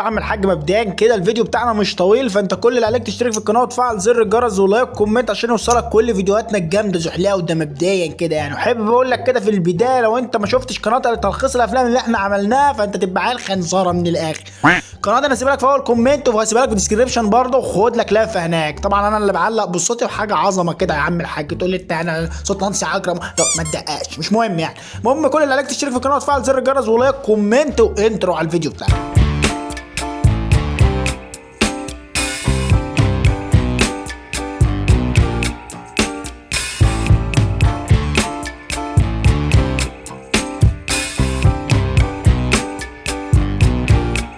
عم الحاج مبدئيا كده الفيديو بتاعنا مش طويل، فانت كل اللي عليك تشترك في القناة وتفعل زر الجرس و like comment عشان يوصلك كل فيديوهاتنا الجامدة زحليقه. وده مبدئيا كده يعني. وحابب اقول لك كده في البداية، لو انت ما شفتش قناة تلخيص الافلام اللي احنا عملناها فانت تبقى عيل خنزره من الاخر. القناة دي انا هسيبها لك في اول comment وهسيبها لك في ال description برضه، وخد لك لفه هناك. طبعا انا اللي بعلق بصوتي وحاجه عظمه كده يا عم الحاج. تقول لي انت انا صوت نانسي عجرم، لا ما تدققش، مش مهم يعني. المهم كل اللي عليك تشترك في القناة وتفعل زر الجرس و like comment و intro على الفيديو بتاعنا.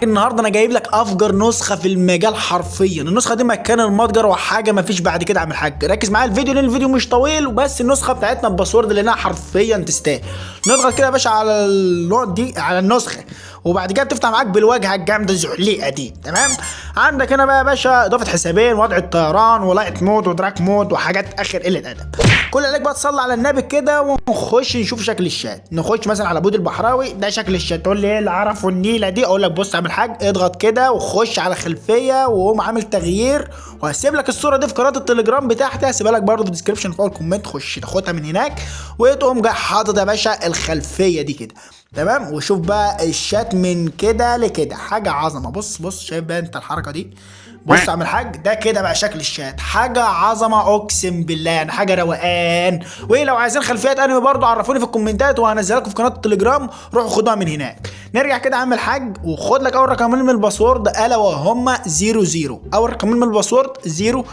النهارده انا جايب لك افجر نسخه في المجال حرفيا. النسخة دي مكان المتجر وحاجه ما فيش بعد كده. عم الحاج ركز معايا الفيديو لان الفيديو مش طويل، وبس النسخة بتاعتنا ال password لانها حرفيا تستاهل. نضغط كده يا باشا على النقط دي على النسخة، وبعد كده بتفتح معاك بالواجهه الجامدة الزحليقه دي. تمام، عندك هنا بقى يا باشا اضافه حسابين، وضع الطيران، و light mode و dark mode، وحاجات اخر قلة ادب. كل عليك بقى تصلي على النبي كده ونخش نشوف شكل الشات. نخش مثلا على بود البحراوي، ده شكل الشات. تقول لي ايه اللي عرفه النيله دي؟ اقول لك بص يا عم الحاج، اضغط كده وخش على خلفية وقوم عامل تغيير، وهسيب لك الصورة دي في قناة التليجرام بتاعتي، هسيبها لك برده في ال description فوق ال comment، خش تاخدها من هناك وتقوم جاي حاطط يا باشا الخلفية دي كده. تمام، وشوف بقى الشات من كده لكده، حاجة عظمه. بص بص، شايف بقى انت الحركة دي؟ بص يا عم الحاج، ده كده بقى شكل الشات، حاجة عظمه اقسم بالله، يعني حاجة روقان. ولو عايزين خلفيات انمي برضو عرفوني في الكومنتات وهنزلها لكم في قناة التليجرام، روحوا خدوها من هناك. نرجع كده يا عم الحاج وخد لك اول رقمين من ال password، الا وهما 00. اول رقمين من ال password 00.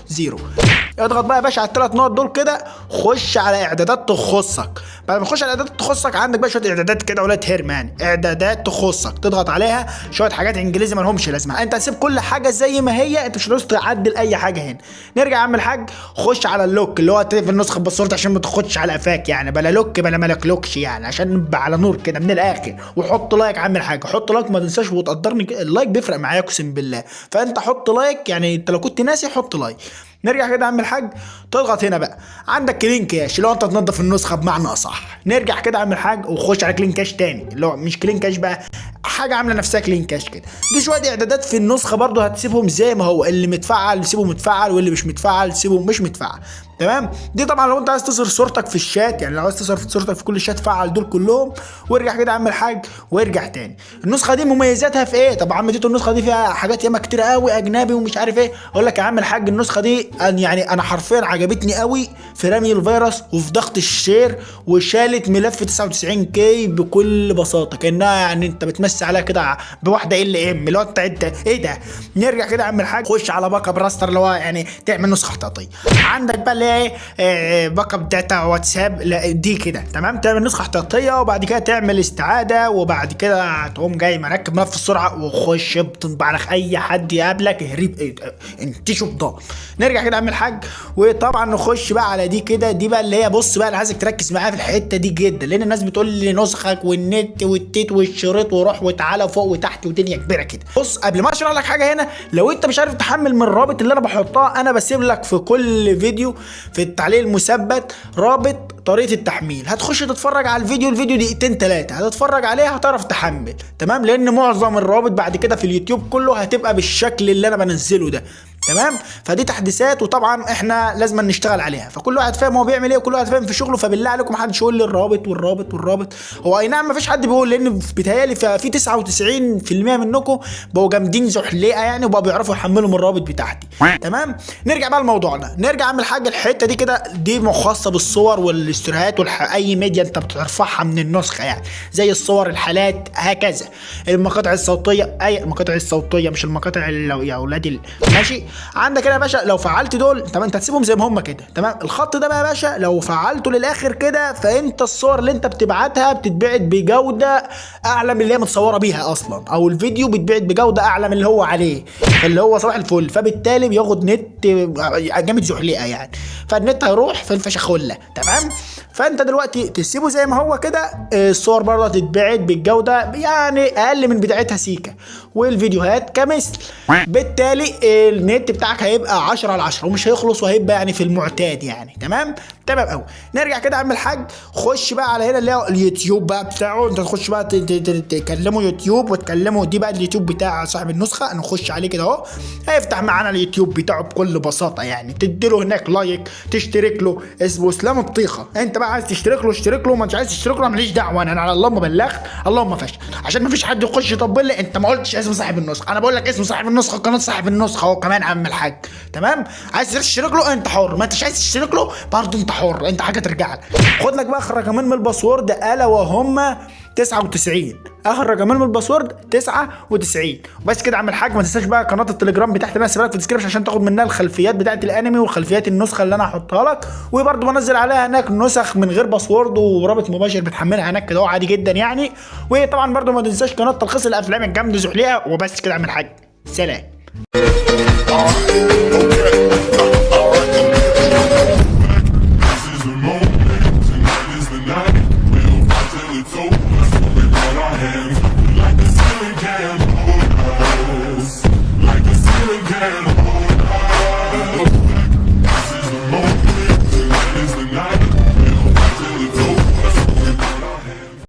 اضغط بقى يا باشا على الثلاث نقط دول كده، خش على اعدادات تخصك. بعد ما تخش على اعدادات تخصك عندك بقى شوية اعدادات كده ولاد هرمان، اعدادات تخصك تضغط عليها، شوية حاجات انجليزي ما لهمش لازمه، انت هتسيب كل حاجة زي ما هي، انت مش هتعوز تعدل اي حاجة هنا. نرجع يا عم الحاج، خش على ال lock اللي هو في النسخة ال password عشان ما تاخدش على قفاك يعني، بلا lock بلا ملكلوكش يعني، عشان نبقى على نور كده من الاخر. وحط like يا عم الحاج، حط like ما تنساش وتقدرني، ال like بيفرق معايا اقسم بالله، فانت حط like يعني، انت لو كنت ناسي حط like. نرجع كده يا عم الحاج، تضغط هنا بقى عندك clean cache اللي هو انت تنظف النسخة بمعنى اصح. نرجع كده يا عم الحاج وخش على clean cache تاني، اللي هو مش clean cache بقى، حاجة عامله نفسها clean cache كده. دي شوية اعدادات في النسخة برضو هتسيبهم زي ما هو، اللي متفعل سيبه متفعل، واللي مش متفعل سيبه مش متفعل. تمام، دي طبعا لو انت عايز تظهر صورتك في الشات، يعني لو عايز تظهر صورتك في كل الشات فعل دول كلهم. وارجع كده يا عم الحاج وارجع تاني. النسخة دي مميزاتها في ايه؟ طب عم تيتو النسخة دي فيها حاجات ياما كتير قوي اجنبي ومش عارف ايه. اقول لك يا عم الحاج النسخة دي يعني انا حرفيا عجبتني قوي في رمي الفيروس وفي ضغط ال share، وشالت ملف 99 K بكل بساطة، كانها يعني انت بتمسي عليها كده بواحدة ال ام اللي هو انت ايه ده. نرجع كده يا عم الحاج، خش على backup raster اللي هو يعني تعمل نسخه احتياطيه. عندك بقى اللي هي ايه، backup data واتساب دي كده. تمام، تعمل نسخه احتياطيه وبعد كده تعمل استعاده، وبعد كده تقوم جاي مركب ملف السرعة وخش بتنبع على اي حد يقابلك هريب ايه انتشوا بضان. نرجع كده يا عم الحاج، وطبعا نخش بقى على دي كده. دي بقى اللي هي بص بقى، انا عايزك تركز معايا في الحتة دي جدا، لان الناس بتقول لي نسخك والنت والتيت والشريط وروح وتعالى فوق وتحت ودنيا كبيرة كده. بص قبل ما اشرح لك حاجة هنا، لو انت مش عارف تحمل من الرابط اللي انا بحطها، انا بسيب لك في كل فيديو في التعليق المثبت رابط طريقه التحميل، هتخش تتفرج على الفيديو، الفيديو دقيقتين ثلاثة هتتفرج عليه هتعرف تحمل. تمام، لان معظم الروابط بعد كده في اليوتيوب كله هتبقى بالشكل اللي انا بنزله ده. تمام، فدي تحديثات وطبعا احنا لازم نشتغل عليها، فكل واحد فاهم هو بيعمل ايه وكل واحد فاهم في شغله. فبالله عليكم محدش يقول لي الرابط والرابط والرابط. هو اي نعم مفيش حد بيقول، لان بيتهيألي في 99% منكم بقوا جامدين زحليقه يعني، وبقوا بيعرفوا يحملوا من الرابط بتاعتي. تمام، نرجع بقى لموضوعنا. نرجع اعمل حاجة الحتة دي كده، دي مخصصة بالصور والاستوريات اي ميديا انت بترفعها من النسخة يعني، زي الصور، الحالات، هكذا، المقاطع الصوتية، اي المقاطع الصوتية مش المقاطع اللي يا اولادي ماشي. عندك هنا يا باشا لو فعلت دول، تمام، انت هتسيبهم زي ما هم كده. تمام، الخط ده بقى يا باشا لو فعلته للاخر كده، فانت الصور اللي انت بتبعتها بتتبعت بجوده اعلى من اللي هي متصورة بيها اصلا، او الفيديو بيتبعت بجوده اعلى من اللي هو عليه، اللي هو صباح الفل، فبالتالي بياخد نت جامد زحليقه يعني، فالنت هيروح في الفشخله. تمام، فانت دلوقتي تسيبه زي ما هو كده، الصور برضه هتتبعت بالجودة يعني اقل من بتاعتها سيكا، والفيديوهات كمثل، بالتالي النت بتاعك هيبقى 10 على 10 ومش هيخلص، وهيبقى يعني في المعتاد يعني. تمام. تمام قوي. نرجع كده يا عم الحاج، خش بقى على هنا اللي هو اليوتيوب بقى بتاعه، انت تخش بقى تكلمه يوتيوب وتكلمه، دي بقى اليوتيوب بتاع صاحب النسخة. نخش عليه كده اهو، هيفتح معانا اليوتيوب بتاعه بكل بساطة يعني. تديله هناك like، تشترك له، اسمه اسلام الطيخه. انت بقى عايز تشترك له اشترك له، ما انت عايز تشترك له ماليش دعوه، انا على اللهم بلغت اللهم فشل، عشان ما فيش حد يخش يطبل لي انت ما قلتش اسم صاحب النسخة. انا بقول لك اسم صاحب النسخة، قناة صاحب النسخة اهو كمان عم الحاج. تمام، عايز تشترك له انت حر، ما انتش عايز تشترك له برضه انت حر، انت حاجة ترجع لك. خد لك بقى اخر رقمين من ال password، الا وهم 99. اخر رقمين من ال password 99. وبس كده يا عم الحاج. ما تنساش بقى قناة التليجرام بتاعتي اللي انا سيبها لك في ال description عشان تاخد منها الخلفيات بتاعت الانمي والخلفيات النسخة اللي انا هحطها لك، وبرده بنزل عليها هناك نسخ من غير password ورابط مباشر بتحملها هناك كده عادي جدا يعني. وطبعا برده ما تنساش قناة تلخيص الافلام الجامدة زحليقه. وبس كده يا عم الحاج، سلام. This is the moment, tonight is the night. We'll fight till it's over. So we put our hands like the ceiling can hold us, like the ceiling can.